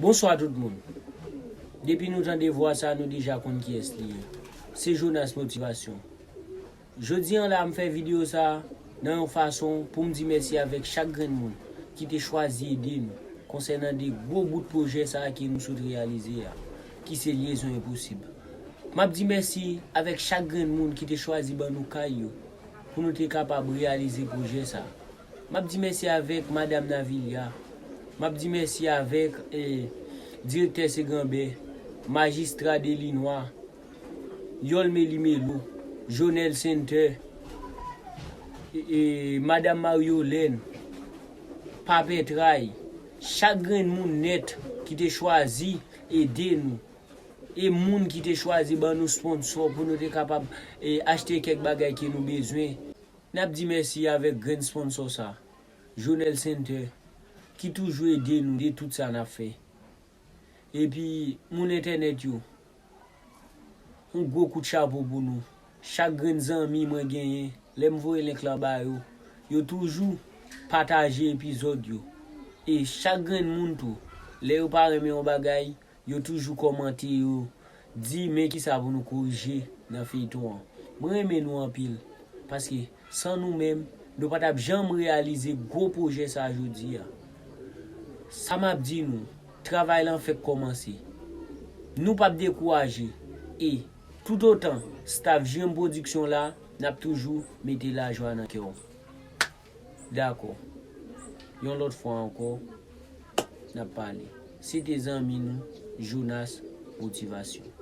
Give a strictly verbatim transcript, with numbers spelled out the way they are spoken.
Bonswa tout moun. Depi nou tande vwa sa, nou deja konn kiyès li ye. Se Jonas Motivasyon. Jodi an la, m fè videyo sa nan yon fason pou m di mèsi avèk chak grenn moun ki te chwazi ede nou konsènan de gwo bout pwojè sa a ke nou sot reyalize a, ki se Lyezon Enposib. M ap di mèsi avèk chak grenn moun ki te chwazi ban nou kay yo pou nou te kapab reyalize pwojè sa a. M ap di mèsi avèk Madanm Navilya. M ap di mèsi avèk eh, Direktè Segranbè, Majistra Delinwa, Yòl Melimelo, Jonèl Sentè, e, e, Madanm Maryolèn, Papètray, chak grenn moun nèt ki te chwazi ede nou, e moun ki te chwazi ban nou sponsò pou nou te kapab e, achte kèk bagay ke nou bezwen. N ap di mèsi avèk grenn sponsò sa, Jonèl Sentè, ki toujou ede nou de tout sa n ap fè. Epi, moun entènèt yo, yon gwo kout chapo pou nou. Chak grenn zanmi mwen genyen, lè m voye link lan ba yo, yo toujou pataje epizòd yo. E chak grenn moun tou, lè yo pa renmen yon bagay, yo toujou kòmante, yo di men kisa pou nou korije nan feyton an. Mwen renmen nou anpil, paske san nou menm, nou pa t ap janm reyalize gwo pwojè sa a jodi a. Sa m ap di nou, travay lan fèk kòmanse. Nou p ap dekouraje. E toutotan staff J M Production la, n ap toujou mete lajwa nan kè w. Dakò. Yon lòt fwa ankò, n ap pale. Se te zanmi nou, Jonas Motivasyon.